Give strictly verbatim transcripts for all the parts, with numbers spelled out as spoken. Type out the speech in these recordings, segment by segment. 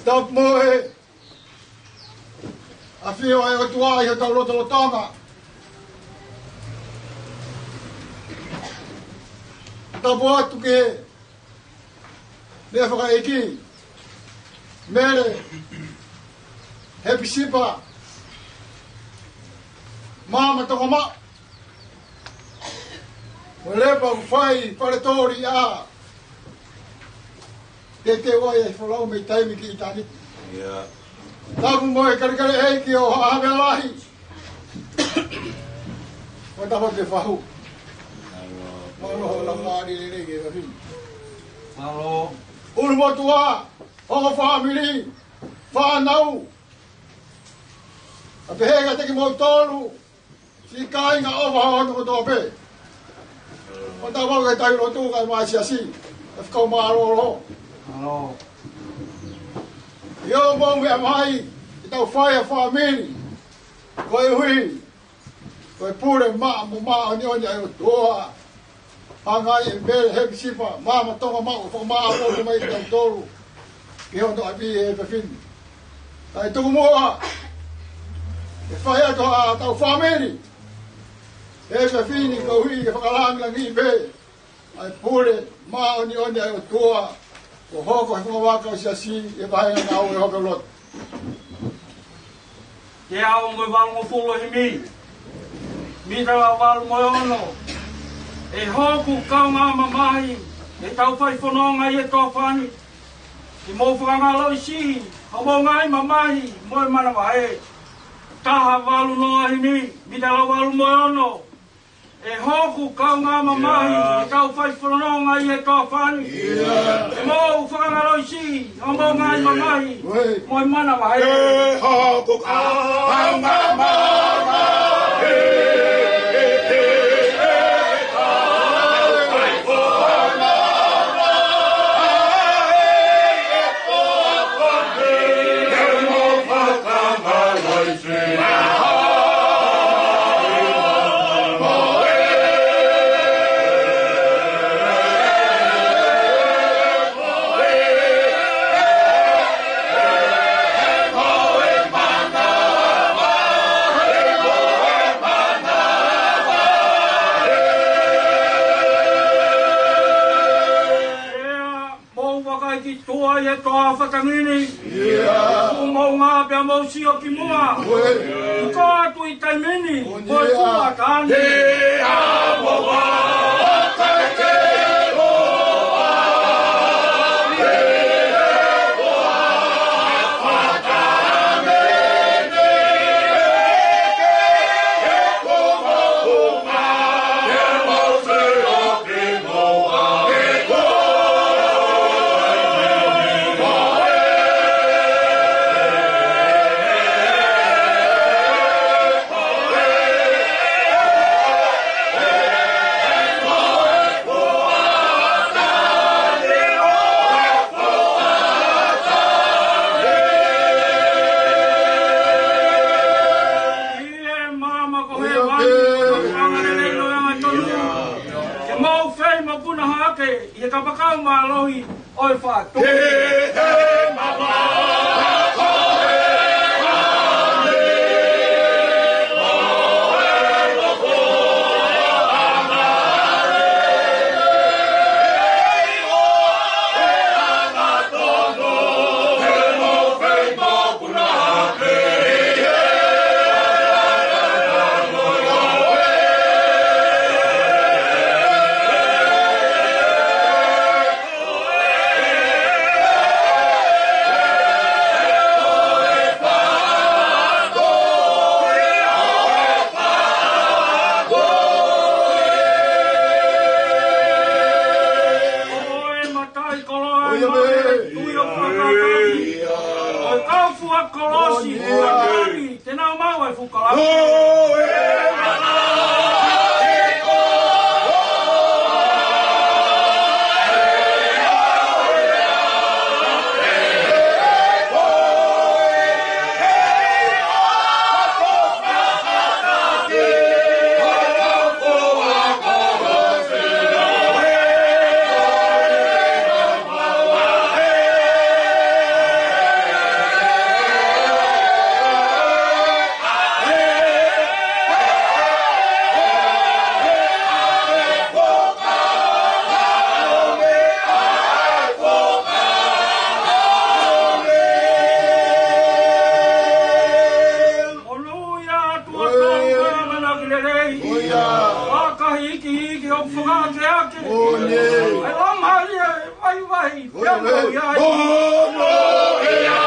Tapu mo e ʻafio ʻa e ʻOtua ʻi hotau lotolotonga. Tapu atu ki he meʻa fakaʻeiki, Mele Hepisipa Maama Tongamaʻu, ʻo lepa ʻoku fai fale toli ʻa teuteu ai e folau mei taimi ki ʻitāniti. Ia. Tapu mo e kelekele ʻeiki ʻo Haʻa Havea Lahi. Mo tapu te fahu. Mālō. Mālō hoʻo lau mālie lelei ki he fafine. Mālō. ʻUlumotuʻa, hoko fāmili, fānau. ʻA pehē kiate kimoutolu siʻi kāinga ʻofa hono kotoa pē. Ko tau mau ke tai lotu kae mai siasi. ʻE fekau mālōlō. Mālō. ʻIo, mou meʻa mai, ke tau fai ʻa e fāmili. Koeʻuhi ko e pule maʻa mo māʻoniʻoni ʻa e ʻOtua. Hanga ʻe Mele Hepisipa Maama Tongamaʻu ʻo fakamāʻopoʻopo mai kitautolu ki hono ʻapi ʻe he fefine. Kae tuku muʻa ke fai atu ʻa e tau fāmili ʻe he fefine koeʻuhi ke fakalāngilangiʻi pē ʻa e pule māʻoniʻoni ʻa e ʻOtua, kuo hoko he fungavaka ʻo e Siasi ʻi he vahenga ngāue ʻo e hoko lotu. Teau mo e valungofulu ʻo e himi. Mita lau valu mo e ono. ʻE hoku kaungā mamahi, ʻe tau fai fononga ʻi he toafa ni, ke mou fakangaloʻi siʻi hoʻomou ngaahi mamahi mo e manavahē. Taha valu noa himi, mita lau valu mo e ono. ʻE hoku kaungā mamahi, ʻe tau fai fononga ʻi he toafa ni, ke mou fakangaloʻi siʻi hoʻomou ngaahi mamahi mo e manavahē. ʻE hoku kaungā mamahi, ʻe tau fai fononga ʻi he toafa ni, ke mou fakangaloʻi Mou vakai ki tuʻa ʻi he toafa tangi ni. ʻIa. Kuo mou ngā pea mou sio ki muʻa. Ko e ʻuhi. Ko e ʻuhi ʻi he taimi ni. Ko e ʻuhi. Ko e ʻuhi ʻa e taʻane. ʻIa, mou vakai ki tuʻa. ʻIo, māmā ko e vai, ko e anga lelei ʻo e angatonu. Ke mou fei mapuna hake ʻi he kapakau mālohi ʻo e fatu. Ko e matai koloa ʻo e tui ʻoku fakakakato. Ko e kau fua kolosi, ko e kani, te nau maʻu ʻa e fuʻu kalapu. ʻOku ui atu ʻa e kau ʻamanaki lelei. ʻIo. Fakahikihikiʻi ʻo fakaakeake. ʻIo. ʻA e laumālie vaivai. ʻIo. Pea mo ia.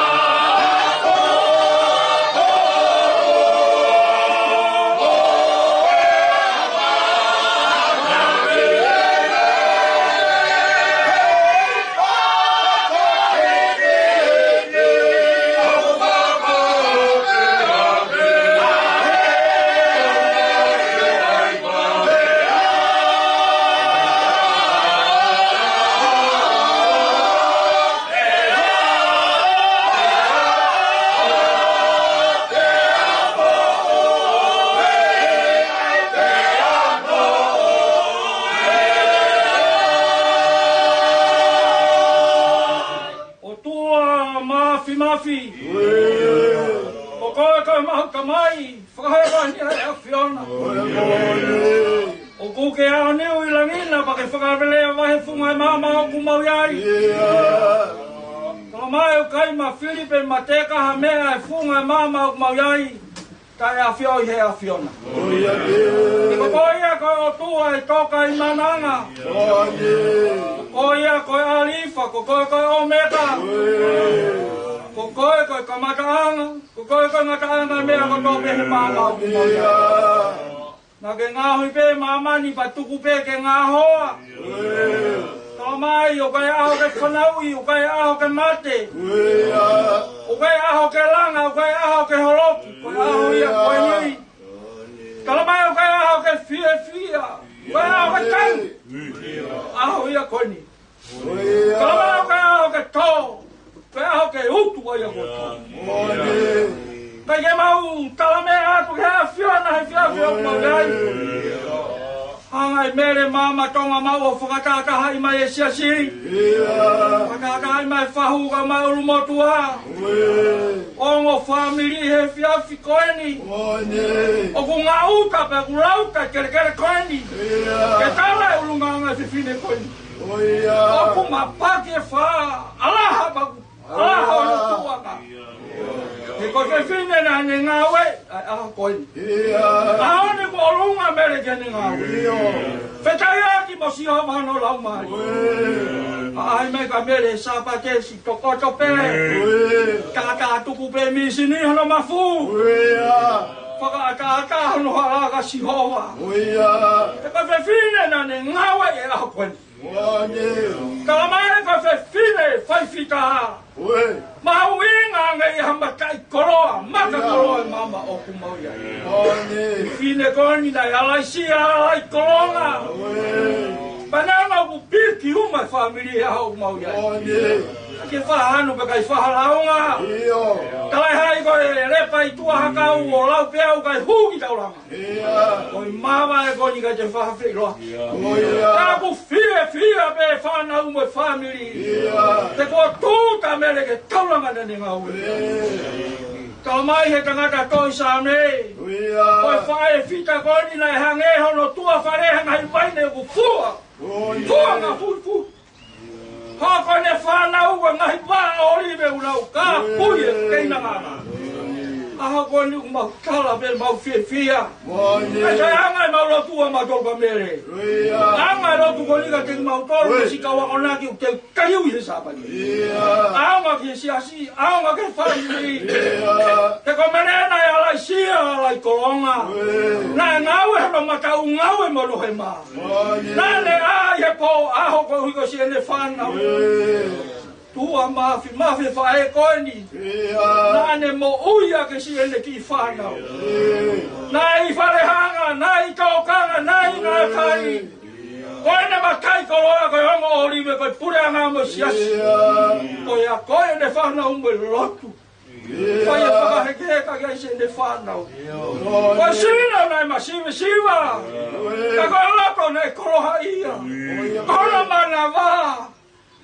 ʻOtua Māfimafi. ʻIo. Ko koe ko e maʻu Tamai fakahēvani ʻa e ʻAfiona. ʻIo. ʻOku ke Niu ʻi langi na pea ke fakavelea vahe funga e maama ʻoku mau ʻi ai. Tala mai ʻoku ʻikai mafili pe mateka ha meʻa e funga e maama ʻoku mau ʻi ai, taʻe ʻafioʻi ʻe he ʻAfiona. He ko koe ia ko e ʻOtua ʻe toka ʻi mananga. Ko koe ia ko e ʻAlifa, ko koe ko e ʻOmeka. Ko koe ko e kamataʻanga, ko koe ko e ngataʻanga e meʻa kotoa pē he maama ʻoku mau ʻi ai. Naʻa ke ngaohi pē māmani pea tuku pē ke ngaohi. Tala mai ʻoku ʻikai ʻaho ke fanauʻi, ʻoku ʻikai ʻaho ke mate, ʻoku ʻikai ʻaho ke langa, ʻoku ʻikai ʻaho ke holoki, ko e ʻaho ia ko eni. Tala mai ʻoku ʻikai ʻaho ke fiefia, ʻoku ʻikai ʻaho ke tangi, ʻaho ia ko eni. Tala mai ʻoku ʻikai ʻaho ke tō, ko e ʻaho ke utu ai ʻa koe. ʻIkai ke mau tala meʻa atu ki he ʻAfiona he efiafi ʻoku mau ʻi ai. Hanga ʻe Mele Maama Tonga Maʻu ʻo fakatahatahaʻi mai e siasi. Fakatahatahaʻi mai e fahu kae ʻumaʻā e ʻulumotuʻa. Ongo fāmili he efiafi ko eni. ʻOku ngāue pea ʻoku lau ʻa e kelekele ko eni ke tala e ʻulungaanga e fefine ko eni. ʻOku mapaki e fā, ʻalaha pea ʻoku ʻalaha hono tuʻunga. He ko e fefine naʻa ne ngāue ʻa e ʻaho ko eni. ʻAho ni kuo ʻolunga Mele ke ne ngāue. Fetaʻi ʻaki mo Sihova hono laumālie. ʻAʻahi mai kia Mele he Sāpate, siʻi tokoto pē. Tātātuku pē mīsini hono mafu. Fakaʻataʻatā hono hala kia Sihova. He ko e fefine naʻa ne ngāue he ʻaho ko eni. Tala mai ko e fefine faifita. Mahuʻinga ange ʻi ha mataʻikoloa, matakoloa e maama ʻoku mau ʻi ai. Fefine ko eni naʻe ʻalaiʻia, ʻalaikolonga. Pea naʻa mau piki uma e fāmili he ʻaho ʻoku mau ʻi ai. Ke fahanu pea ʻikai fahalāunga. Talaʻehai ko e lepa ʻi tuʻa hakau ʻo lau pē au kae hū ki taulanga. Ko e maama ē ko eni ʻikai te faʻa feʻiloaki. Ka ʻoku fiefia pē fānau mo e fāmili. He kuo tū ʻa Mele ki taulanga naʻa ne ngāue. Tala mai he tangata tohi Saame, ko e faʻē fita ko eni naʻe hangē hono tuʻa fale ha ngaahi vaine ʻoku fua, fua ngaahi fuifui. Hoko ʻene fānau ko e ngaahi vā ʻōlive ʻoku nau kāpui e keinangānanga. ʻAho ko eni ʻoku mau tala pē mau fiefia. ʻIkai toe anga ʻemau lotu ʻamautolu kia Mele. Anga e lotu ko eni kiate kimautolu mo siʻi kau akonaki ʻoku te kaiui he Sāpate. ʻAonga ki he siasi, ʻaonga ki he fāmili. He ko Mele naʻe ʻalaiʻia, ʻalaikolonga. Naʻe ngāue hono mataʻu ngāue mo hono hema. Naʻa ne ʻā ʻi he pō ʻaho koeʻuhi ko siʻene fānau. Tuʻa Mafimafi, faʻē ko eni naʻa ne moʻui ʻaki siʻene kiʻi fānau. Naʻe ʻi Falehanga, naʻe ʻi Tokanga, naʻe ʻi Ngatai. Ko ʻene mataʻikoloa ko e ongo ʻōlive ko e puleʻanga mo e siasi. Ko ia ko ʻene fānau mo e lotu. Fai e fakahekeheka ki ai siʻene fānau. Ko e sino naʻe masivesiva, ka ko e loto naʻe koloaʻia. Ko hono manava,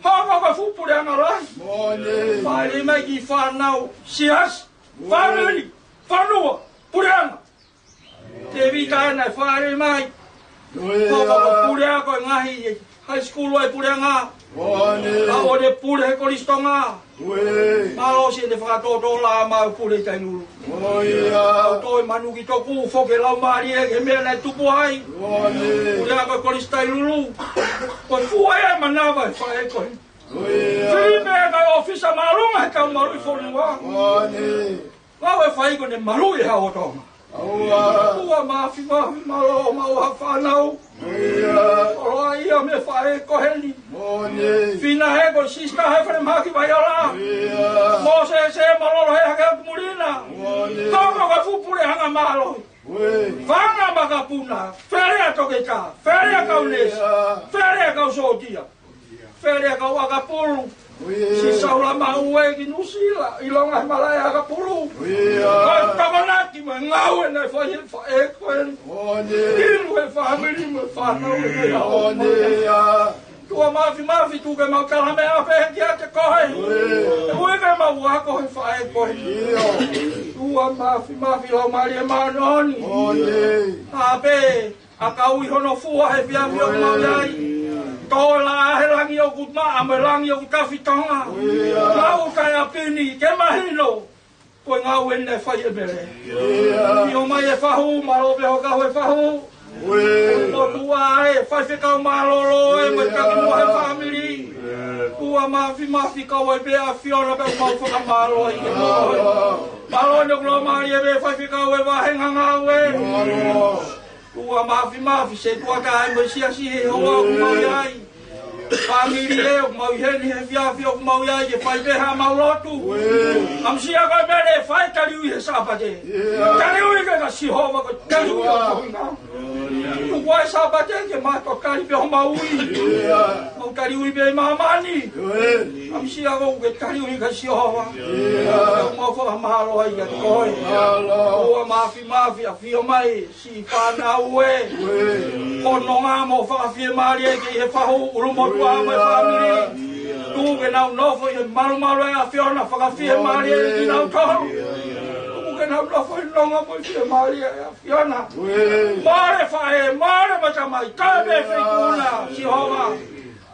hoko ko e fuʻu puleʻanga lahi. Fāʻeleʻi mai kiʻi fānau, siasi, fāmili, fonua, puleʻanga. Tēvita naʻe fāʻeleʻi mai. Hoko ko e puleʻanga ko e ngaahi high school ʻa e puleʻanga. Ka ʻoku ne pule he Kolisi Tonga. Mālō siʻene fakatōtō la mau pule ʻi Tailulu. Au toe manuki toku foki e laumālie ki he meʻa naʻe tupu ai. Puleʻanga ko e Kolisi Tailulu. Ko e fua ia e manava e faʻē ko eni. Fili pē kae ʻōfisa māʻolunga he tau maluʻi fonua. Ngāue fai ko ʻene maluʻi e hau ʻo Tonga. Tuʻa Mafimafi, mālō maʻu ha fānau. Koloaʻia mei he faʻē ko eni. Fina he ko e sisitā he falemahaki Vaiola. Mōsese Malolo he hake atu muli na. Hoko ko e fuʻu puleʻanga mālohi. Fanga makapuna, fele ʻa toketā, fele ʻa kau neesi, fele ʻa kau sōtia. Fele ʻa kau ʻakapulu. Siʻi Saula Maʻue ki Nuʻusila, ʻilonga he malaʻe ʻakapulu. Ko e tokonaki mo e ngāue naʻe fai he faʻē ko eni. Inu he fāmili mo e fānau ʻi he ʻaho ko eni. Tuʻa Mafimafi, tuku ke mau tala meʻa pē kiate koe. He ʻoku ʻikai ke mau ako he faʻē ko eni. Tuʻa Mafimafi, Laumālie Māʻoniʻoni. ʻA pē ʻAkau ʻi hono fua he efiafi ʻoku mau ʻi ai. Tō e laʻā he langi ʻoku maʻa mo e langi ʻoku tafi, Tonga. Mau kae ʻapi ni ke mahino ko e ngāue naʻe fai ʻe Mele. ʻIo mai e fahu, mālō pē hoʻo kau he fahu. Motuʻa ē, faifekau mālōlō ē, mo e taki muʻa he fāmili. Tuʻa Mafimafi, kau ai pē ʻa ʻAfiona pea mau fakamālō ai ke moʻoni. Mālō ʻene kulo mālie pē faifekau e vahenga ngāue. Tuʻa Mafimafi, setuata ai mo e siasi he ʻaho ʻoku mau ʻi ai. Fāmili ē, ʻoku mau ʻi heni he efiafi ʻoku mau ʻi ai, ke fai pē haʻamau lotu. ʻAmusia ko e meʻa naʻe fai, taliui he Sāpate. Taliui ke ka Sihova ko e taliui ʻo e ʻaho ni. Tuku ʻa e Sāpate ke mātuʻaki tali pē homau ui. Mau taliui pē ʻi māmani. ʻAmusia ko e taliui ka Sihova. Mau fakamālō ai kiate koe. Tuʻa Mafimafi, ʻafio mai siʻi fānau ē. Ko e nonga mo fakafiemālie ki he fahu, ʻulumotuʻa mo e fāmili. Tuku ke nau nofo ʻi he malumalu ʻa e ʻAfiona, fakafiemālie kinautolu. Tuku ke nau nofo ʻi he nonga mo e fiemālie ʻa e ʻAfiona. Mole faʻē, mole mo e tamai, kae pē feikuna, Sihova.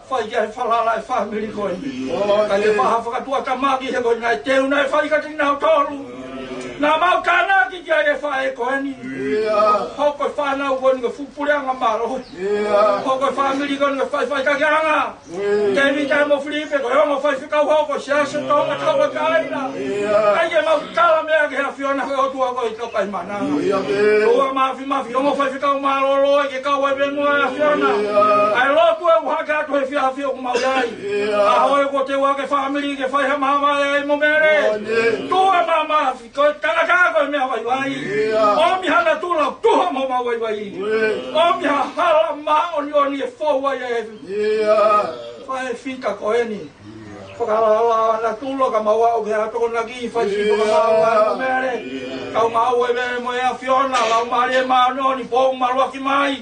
Fai ki ai e falala ʻa e fāmili ko eni. Kae ke fakatuʻatāmaki he ko e ngaahi teu naʻe fai kiate kinautolu. Naʻa mau tānaki ki ai e faʻē ko eni. Hoko e fānau ko eni ko e fuʻu puleʻanga mālohi. Hoko e fāmili ko eni ko e faʻifaʻitakiʻanga. Tēvita mo Filipe ko e ongo faifekau hoko ʻo e Siasi ʻo Tonga Tauʻatāina. ʻAi ke mau tala meʻa ki he ʻAfiona ko e ʻOtua ko e Taukaimana. Tuʻa Mafimafi, ongo faifekau mālōlō ē, ke kau ai pē mo e ʻAfiona. ʻA e lotu ē ʻoku hake atu he efiafi ʻoku mau ʻi ai. ʻAho ē kuo teu hake e fāmili ke fai ha māvae ai mo Mele. Tuʻa Mafimafi, ko e tangata ko e meʻa vaivai. ʻOmi ha natula tuha mo mau vaivai. ʻOmi ha hala māʻoniʻoni ʻe fou ai e faʻē fita ko eni. Fakalala natula ka mau aʻu ki he Tokonaki, fai siʻi fakamaau ʻa e Mele. Kau mau e Mele mo e ʻAfiona, Laumālie Māʻoniʻoni, pou maluʻaki mai.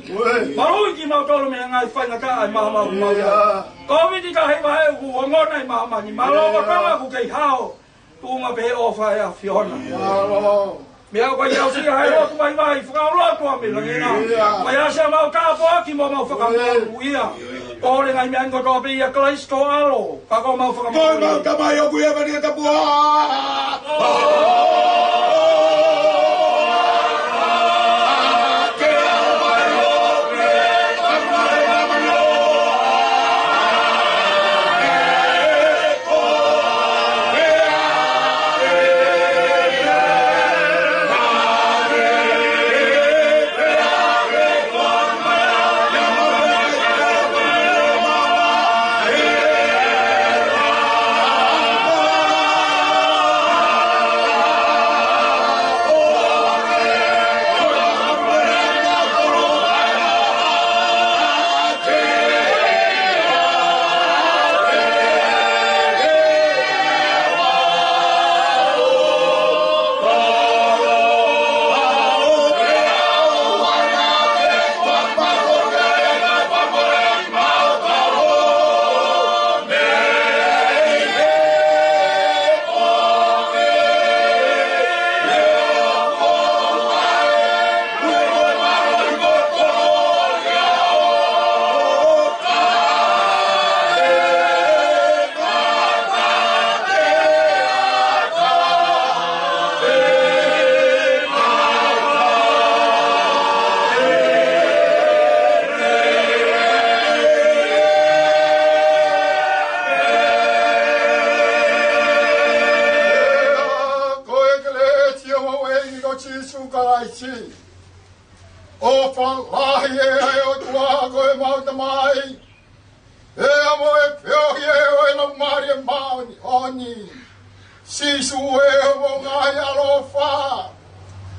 Maluʻi kimautolu mei he ngaahi faingataʻa ʻi māmani ʻoku mau ʻi ai. Kōviti taha hiva ē ʻoku ongona ʻi māmani. Mālō ko Tonga ʻoku kei hao. Tuʻunga pē he ʻofa ʻa e ʻAfiona. Meʻa ko ia ʻosi ʻa e lotu vaivai, fakalotu ʻa e meʻa langi na. Ko ia ʻosi ʻa mau tāpuaki mo mau fakamoʻui ia. Ko e ngaahi meʻa ni kotoa pē ʻia Kalaisi ko ho ʻAlo, ka ko homau Fakamoʻui. Ko homau Tamai ʻoku ʻi hēvani, ke tapuhā. Ko e kelesi ʻa hotau ʻEiki ko Sīsū Kalaisi, ʻofa lahi ʻa e ʻOtua ko homau Tamai, ʻa e ʻamanaki ʻa e ʻEiki, ʻa e Laumālie Māʻoniʻoni. Sīsū ē, ʻoku mau ngaahi ʻaloʻofa.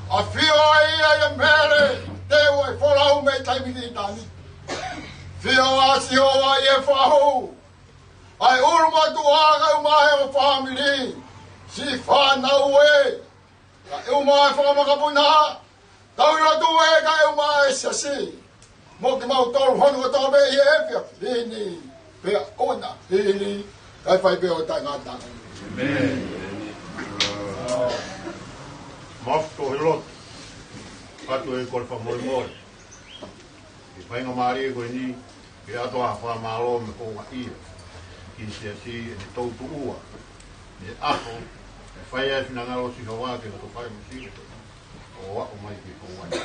ʻAfio ai ʻa Mele, teu ai folau mei taimi ki taimi. ʻAfio ʻa Sihova ʻi he fahu. ʻA e ʻulumotuʻa kae ʻumaʻā e fāmili. Siʻi fānau ē. Kae ʻumaʻā e fanga makapuna, tauhi lotu ē kae ʻumaʻā e siasi. Mo kimautolu hono kotoa pē ʻi he efiafi ni, pea ʻoua hili, kae fai pē ʻo taʻengata. ʻĒmeni. Mafu ko e lotu. Kau ai e kole fakamolemole. Faingamālie ko eni, ke ʻoatu ha fakamālō mo e houngaʻia ki he siasi ʻi he toutuʻua ʻi he ʻaho ʻe fai ai e finangalo ʻo Sihova ke loto fai mo sio ʻo aʻu mai ki he houa ni.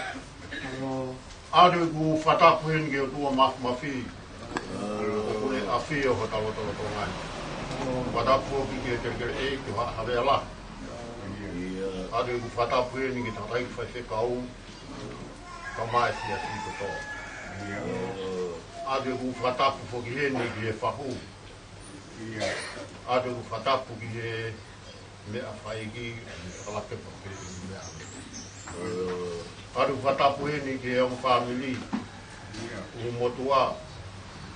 ʻOatu ʻeku fakatapu heni ki he ʻOtua Mafimafi, ʻoku ne ʻafio ʻi hota lotolotonga ni. Fakatapu foki ki he kelekele ʻeiki ʻo Haʻa Havea Lahi. ʻOatu ʻeku fakatapu heni ki he tangataʻeiki faifekau, kae ʻumaʻā e siasi kotoa. ʻOatu ʻeku fakatapu foki heni ki he fahu. ʻOatu ʻeku fakatapu ki he meʻa fai ki, meʻa fai ki he meʻa. ʻOatu ʻeku fakatapu heni ki he ongo fāmili, ʻū motuʻa,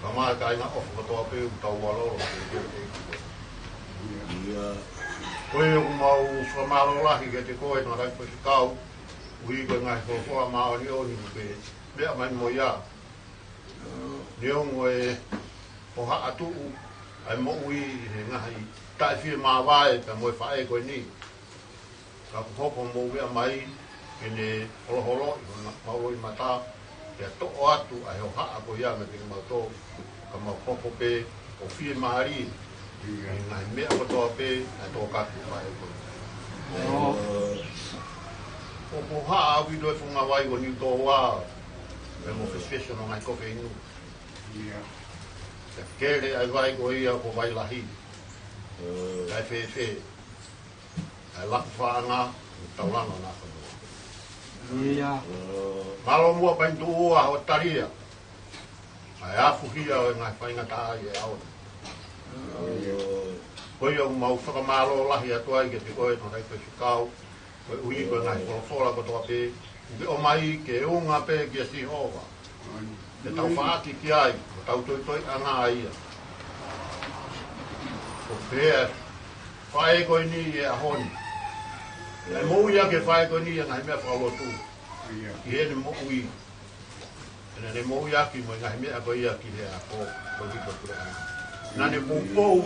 kae ʻumaʻā e kāinga ʻofa kotoa pē ʻoku tau mālōlō ki he ʻEiki. Ko ia ʻoku mau fakamālō lahi kiate koe tangataʻeiki faifekau, ʻuhi ko e ngaahi folofola māʻoniʻoni kuo ke meʻa mai mo ia. Neongo e hohaʻa tuʻu ʻa e moʻui ʻi he ngaahi taʻefiemāvae pea mo e faʻē ko eni, ka kuo hoko hoʻomou meʻa mai ke ne holoholoʻi honau loʻimata, pea toʻo atu ʻa e hohaʻa ko ia meiate kimautolu, ka mau hoko pē ʻo fiemālie ʻi he ngaahi meʻa kotoa pē naʻe tōkaki ʻe he faʻē ko eni. ʻOku hohaʻa ʻaupito e funga vai ko Niutōua, pea mo e fesifesi hono ngaahi kofe inu. Pea kele ʻa e vai ko ia ko Vailahi. Kae fēfē ʻa e laku faʻanga ʻo e taulanga ʻo Nafanua. Mālō muʻa Painituʻua hoʻo talia ʻa e afuhia ʻo e ngaahi faingataʻaʻia ʻo e ʻaho ni. Ko ia ʻoku mau fakamālō lahi atu ai kiate koe tangataʻeiki faifekau, koeʻuhi ko e ngaahi folofola kotoa pē kuo ke ʻomai ke unga pē kia Sihova, ke tau faʻaki ki ai, ko hotau toitoiʻanga ia. Ko e pehē ʻa e faʻē ko eni ʻi he ʻaho ni, ʻe moʻui ʻaki e faʻē ko eni ʻa e ngaahi meʻa fakalotu ʻi heʻene moʻui. Naʻa ne moʻui ʻaki mo e ngaahi meʻa ko ia ki he ako, ko e hiko pule anga. Naʻa ne poupou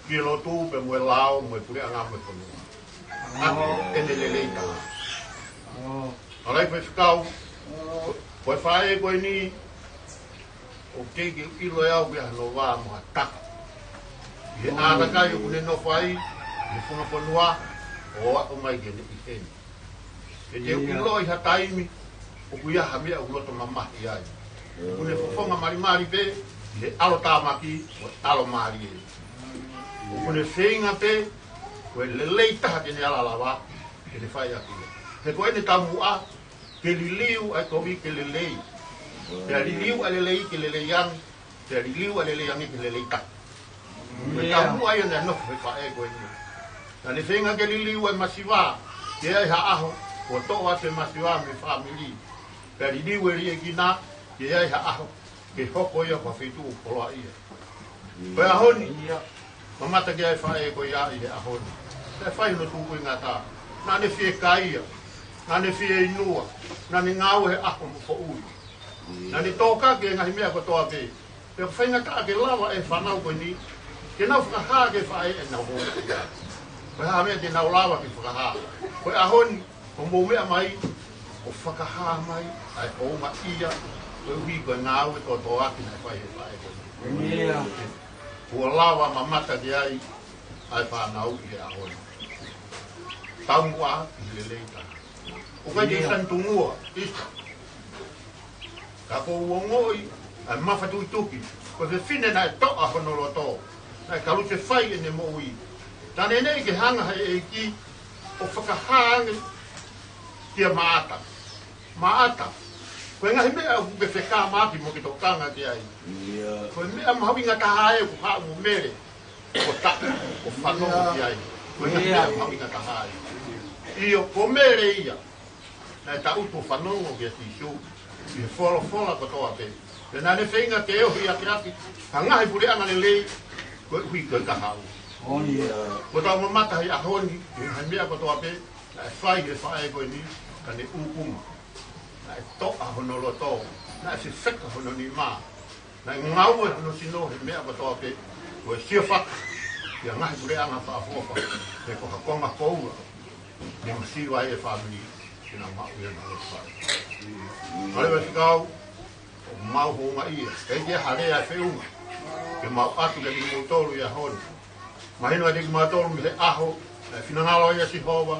ki he lotu pea mo e lao mo e puleʻanga mo e fonua. ʻAki ʻene lelei taha. Tangataʻeiki faifekau, ko e faʻē ko eni, ʻoku kei ke ʻilo ʻe au ki hano vā mo ha taha ʻi he ʻātakai ʻoku ne nofo ai ʻi he funga fonua ʻo aʻu mai ki heʻene ʻi heni. He te u ʻiloʻi ha taimi ʻoku ʻi ai ha meʻa ʻoku loto mamahi ai. ʻOku ne fofonga malimali pē ʻi he ʻalotāmaki mo e ʻalomālie. ʻOku ne feinga pē ko e lelei taha te ne ala lava ke ne fai ʻaki ia. He ko ʻene taumuʻa ke liliu ʻa e kovi ke lelei, pea liliu ʻa e lelei ke lelei ange, pea liliu ʻa e lelei ange ke lelei taha. Ko e taumuʻa ia naʻe nofo he faʻē ko eni. Naʻa ne feinga ke liliu ʻa e masiva ke ʻi ai ha ʻaho kuo toʻo atu e masiva mei he fāmili, pea liliu e liʻekina ke ʻi ai ha ʻaho ke hoko ia ko ha feituʻu koloaʻia. Ko e ʻaho ni, mamata ki ai e faʻē ko ia ʻi he ʻaho ni. Naʻe fai hono tupuʻi ngata. Naʻa ne fiekaia, naʻa ne fieinua, naʻa ne ngāue he ʻaho mo e poʻuli. Naʻa ne tōkaki e ngaahi meʻa kotoa pē. Pea ʻoku faingataʻa ke lava e fānau ko eni ke nau fakahā ki he faʻē ʻenau houngaʻia. Ko e hā e meʻa te nau lava ke fakahā? Ko e ʻaho ni, ʻoku mou meʻa mai ʻo fakahā mai ʻa e houngaʻia koeʻuhi ko e ngāue tōtōaki naʻe fai he faʻē ko eni. Kuo lava mamata ki ai ʻa e fānau ʻi he ʻaho ni. Taumuʻa ki he lelei taha. ʻOku ʻikai ke ʻi ai ha tungua, ʻisa. Ka ʻoku ou ongoʻi ʻa e mafatukituki, ko e fefine naʻe toʻa hono loto, naʻe kalu te fai ʻene moʻui. Naʻa ne neʻi ke hanga ʻe he ʻEiki ʻo fakahā ange kia Maʻata. Maʻata, ko e ngaahi meʻa ʻoku ke fekāmaki mo ke tokanga ki ai, ko e meʻa mahuʻinga taha ē ʻoku haʻu mo Mele ʻo taʻu, ʻo fanongo ki ai. Ko e ngaahi meʻa mahuʻinga taha ē. ʻIo, ko Mele ia naʻe taʻutu ʻo fanongo kia Sīsū ʻi he folofola kotoa pē. Pea naʻa ne feinga ke ohi ʻaki ʻaki ha ngaahi puleʻanga lelei koeʻuhi ko e kahaʻu. Ko ʻetau mamata he ʻaho ni ki he ngaahi meʻa kotoa pē naʻe fai he faʻē ko eni, ka ne ʻūkuma. Naʻe toʻa hono loto, naʻe fefeka hono nima, naʻe ngāue hono sino he meʻa kotoa pē. Ko e siofaki ki he ngaahi puleʻanga fakaʻofoʻofa, he ko ha konga koula ne masiva ai e fāmili ke nau maʻu ia ʻenau loto fai. Tangataʻeiki faifekau, ʻoku mau houngaʻia, ʻikai ke ʻi ai ha lea ʻe feʻunga ke mau ʻoatu kiate kimoutolu ʻi he ʻaho ni. Mahino kiate kimautolu mei he ʻaho naʻe finangalo ai ʻa Sihova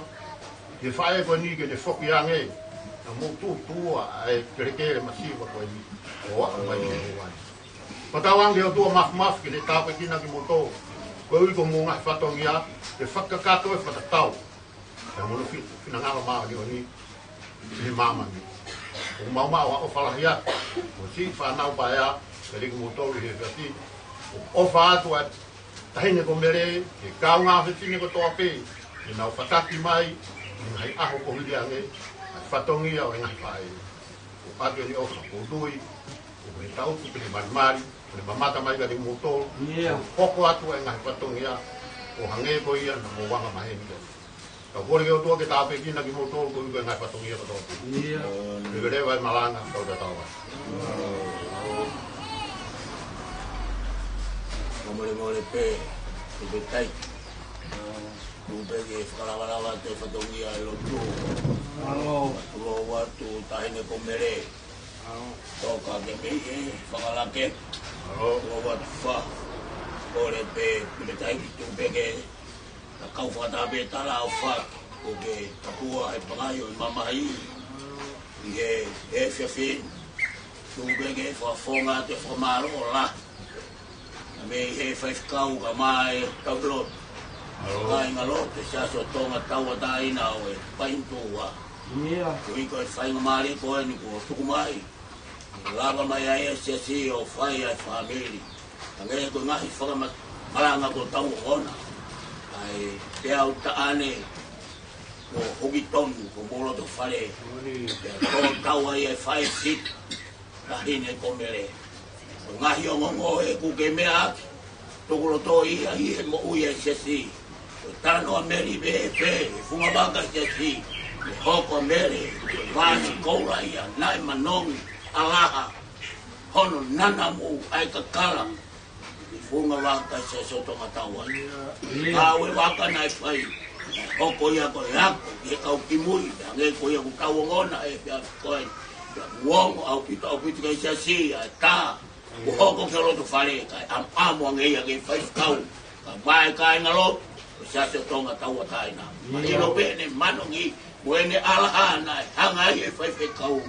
ki he faʻē ko eni ke ne foki ange, naʻa mou tuʻutuʻua ʻa e kelekele masiva ko eni ʻo aʻu mai ki he ʻaho ni. Fakatauange ki he ʻOtua Māfimafi ke ne tāpuekina kimoutolu koeʻuhi ko hoʻomou ngaahi fatongia, ke fakakakato e fakatatau ʻa hono fi-, finangalo māʻoniʻoni ʻi he māmani. ʻOku mau maʻu ha ʻofa lahi atu mo e siʻi fānau paea kiate kimoutolu ʻi he efiafi ni. ʻOku ʻofa atu ʻa e taʻahine ko Mele ki he kaungā fefine kotoa pē, ke nau fataki mai ʻi he ngaahi ʻaho kuo hili ange ʻa e fatongia ʻo e ngaahi faʻē. ʻOku ʻoatu eni ʻofa, ʻoku ou tui ʻoku ne tangutu pē ke malimali, ʻo ne mamata mai kiate kimoutolu. ʻIo. Hoko atu e ngaahi fatongia ʻo hangē ko ia naʻa mou anga maheni ki ai. Kau kole ki he ʻOtua ke tāpuekina kimoutolu koeʻuhi ko e ngaahi fatongia kotoa pē. ʻIo. Leveleva e malanga, kau tatau ai. Fakamolemole pē, tuku pē taiki. Tuku pē ke fakalavalava atu e fatongia ʻo e lotu. Mālō. Tulou atu taʻahine ko Mele. Mālō. Toka ke mei he fakalake. Mālō. Tulou atu fa. Kole pē, tuku pē taiki, tuku pē ke na kau fakataha pē tala ʻo fa. Ko ke kapua he pangai ʻo e mamahi ʻi he efiafi ni. Tuku pē ke fakafofonga atu e fakamālō lahi mei he faifekau kae ʻumaʻā e kau lotu, kāingalotu e Siasi ʻo Tonga Tauʻatāina ʻo e Paintua. ʻIo. Koeʻuhi ko e faingamālie ko eni kuo tuku mai, lava mai ai e Siasi ʻo fai ai e fāmili. Hangē ko e ngaahi fakama-, malanga kuo tau ongona, ʻa e peau taʻane kuo hokitonu ko Molotofale. Pea ko e tau ai e faifekau taʻahine ko Mele. Ko e ngaahi ongoongo ʻoku ke meʻa ʻaki, tuku loto ia ʻi he moʻui ʻa e Siasi. Ko e talanoa Mele pē, pē, he funga vaka ʻa e Siasi. Ke hoko ʻa Mele ko e vāsi koula ia naʻe manongi ʻa Laha, hono nanamu ʻa e kakala he funga vaka ʻa e Siasi ʻo Tonga Tauʻatāina. ʻIo. Kau e vaka naʻe fai, hoko ia ko e ako ki he kau kimui, hangē ko ia ʻoku tau ongona he efiafi ko eni. Pea kuo ongo ʻaupito, ʻaupito ki he Siasi ʻa e tā kuo hoko ki Molotofale, kae ʻamuʻamu ange ia ki he faifekau kae ʻumaʻā e kāingalotu ʻo e Siasi ʻo Tonga Tauʻatāina. ʻIo. Mahino pē ʻene manongi mo ʻene ʻalaha naʻe hanga ai ʻe he faifekau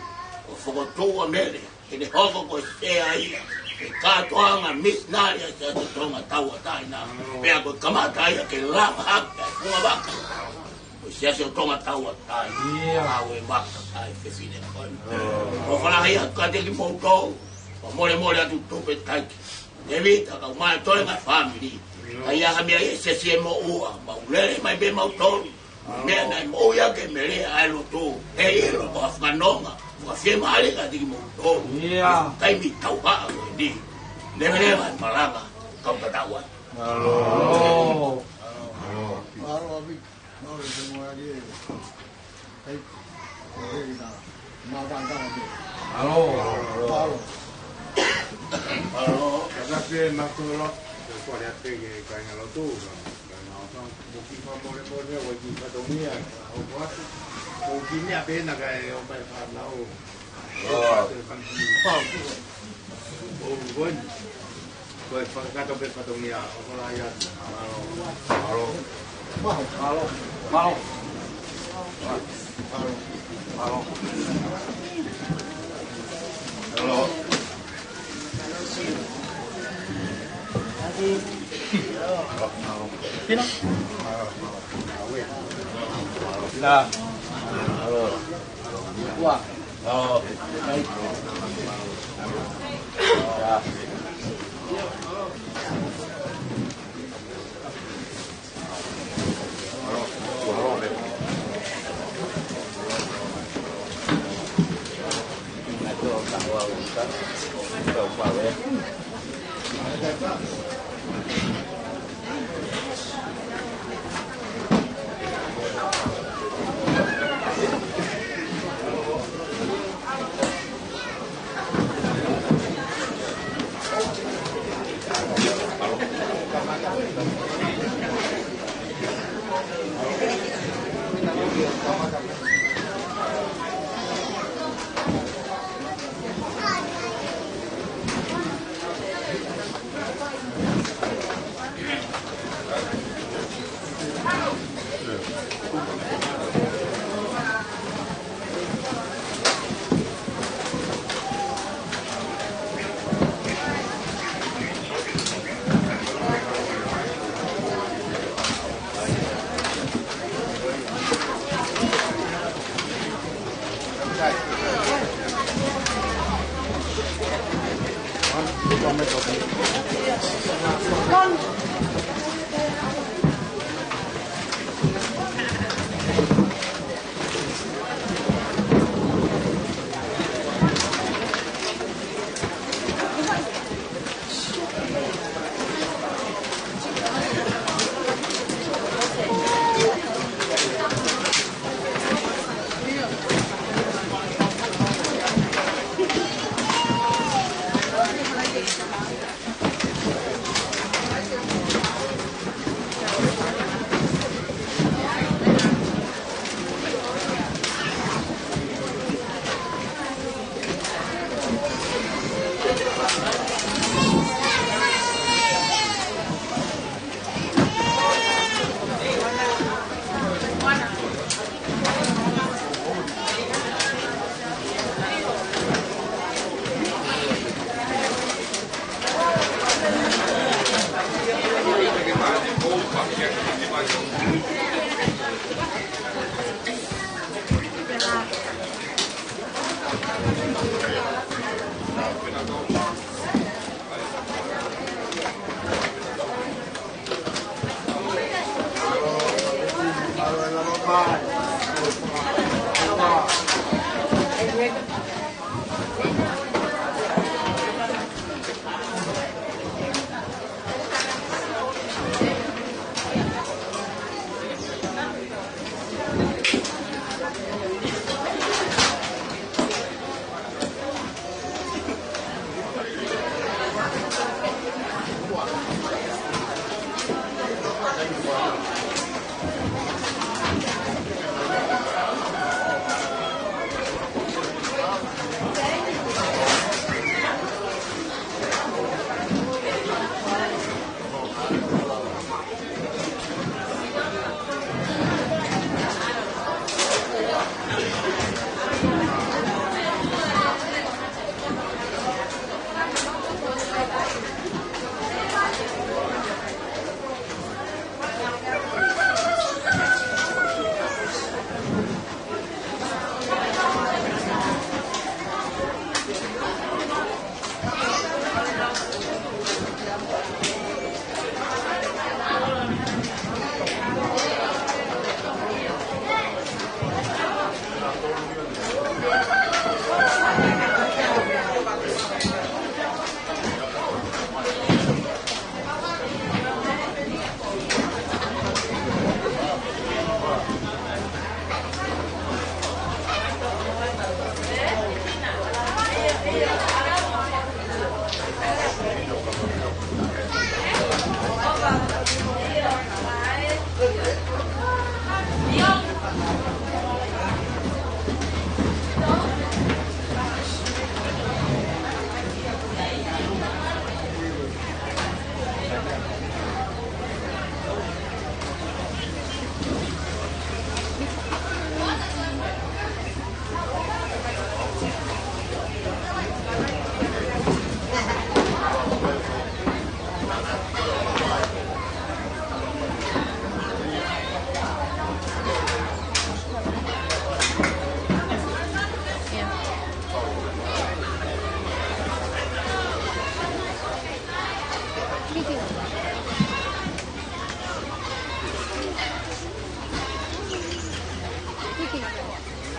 ʻo fokotuʻu ʻa Mele ke ne hoko ko e sea ia he kātoanga misinale ʻa e Siasi ʻo Tonga Tauʻatāina. Pea kuo kamata ia ke lava hake ʻa e funga vaka ʻo e Siasi ʻo Tonga Tauʻatāina. ʻIo. ʻAu e maka ʻa e fefine ko eni. ʻOfa lahi atu kiate kimoutolu, fakamolemole atu tupe taiki Tēvita kae ʻumaʻā e toenga fāmili. Ka ʻi ai ha meʻa ʻi he Siasi ʻe moʻua, mau lele mai pē mautolu. Meʻa naʻe moʻui ʻaki ʻe Mele ʻa e lotu, ʻe ʻilo ko ha fakanonga, ko ha fiemālie kiate kimoutolu. ʻIo. Taimi tauhaʻa ko eni. Leveleva e malanga, kau tatau ai. Mālō. Mālō. Mālō, ʻaupito. Mālō, ʻaupito. ʻAlō. ʻAlō. ʻAlō. Ka pē mātuʻa, ke kole atu ki he kāingalotu, ka, ka na o ka, mo ki fakamolemole, ʻo ki fatongia, ʻo kuatu, ʻo ki meʻa pē na kae ʻomai fānau. ʻAlō. ʻO kuatu. Ko e fakakakato pē fatongia, ʻofa lahi atu. Mālō. Mālō. Mālō. Mālō. Mālō. Mālō. Pina. Pina. Mālō. Ua.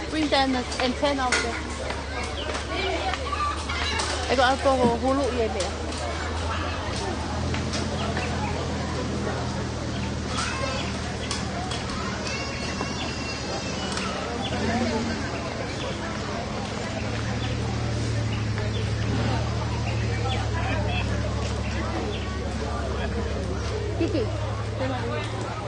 Bring the antenna out there. ʻE ko ʻalu ko hulu ia pea. Kiki, come on.